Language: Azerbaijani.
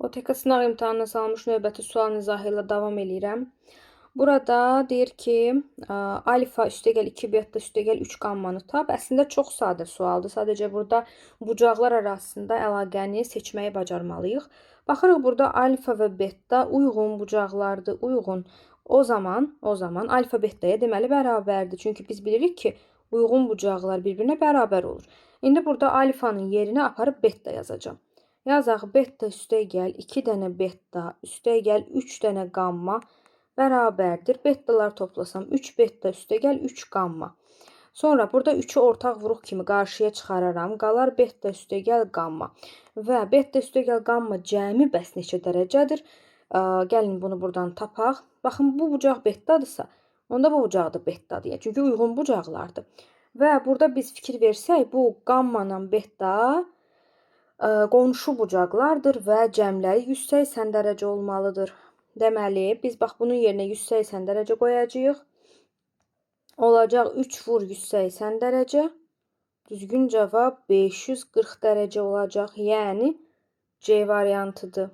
OTK sınaq imtahanına salınmış növbəti sualın izahı ilə davam eləyirəm. Burada deyir ki, alfa üstəgəl 2 beta üstəgəl 3 qammanı tap. Əslində çox sadə sualdır. Sadəcə burada bucaqlar arasında əlaqəni seçməyi bacarmalıyıq. Baxırıq burada alfa və beta uyğun bucaqlardır, uyğun. O zaman alfa betaya deməli bərabərdir. Çünki biz bilirik ki, uyğun bucaqlar bir-birinə bərabər olur. İndi burada alfanın yerinə aparıb beta yazacağam. Yazaq beta üstəgəl 2 dənə beta üstəgəl 3 dənə qamma bərabərdir. Betalar toplasam 3 beta üstəgəl 3 qamma. Sonra burada 3-ü ortaq vuruq kimi qarşıya çıxararam. Qalar beta üstəgəl qamma. Və beta üstəgəl qamma cəmi bəs neçə dərəcədir? Gəlin bunu buradan tapaq. Baxın bu bucaq betadırsa, onda bu bucaq da betadır. Çünki uyğun bucaqlardır. Və burada biz fikir versək, bu qamma ilə beta qonşu bucaqlardır və cəmləri 180 dərəcə olmalıdır. Deməli, biz bax bunun yerinə 180 dərəcə qoyacağıq. Olacaq 3 vur 180 dərəcə. Düzgün cavab 540 dərəcə olacaq. Yəni C variantıdır.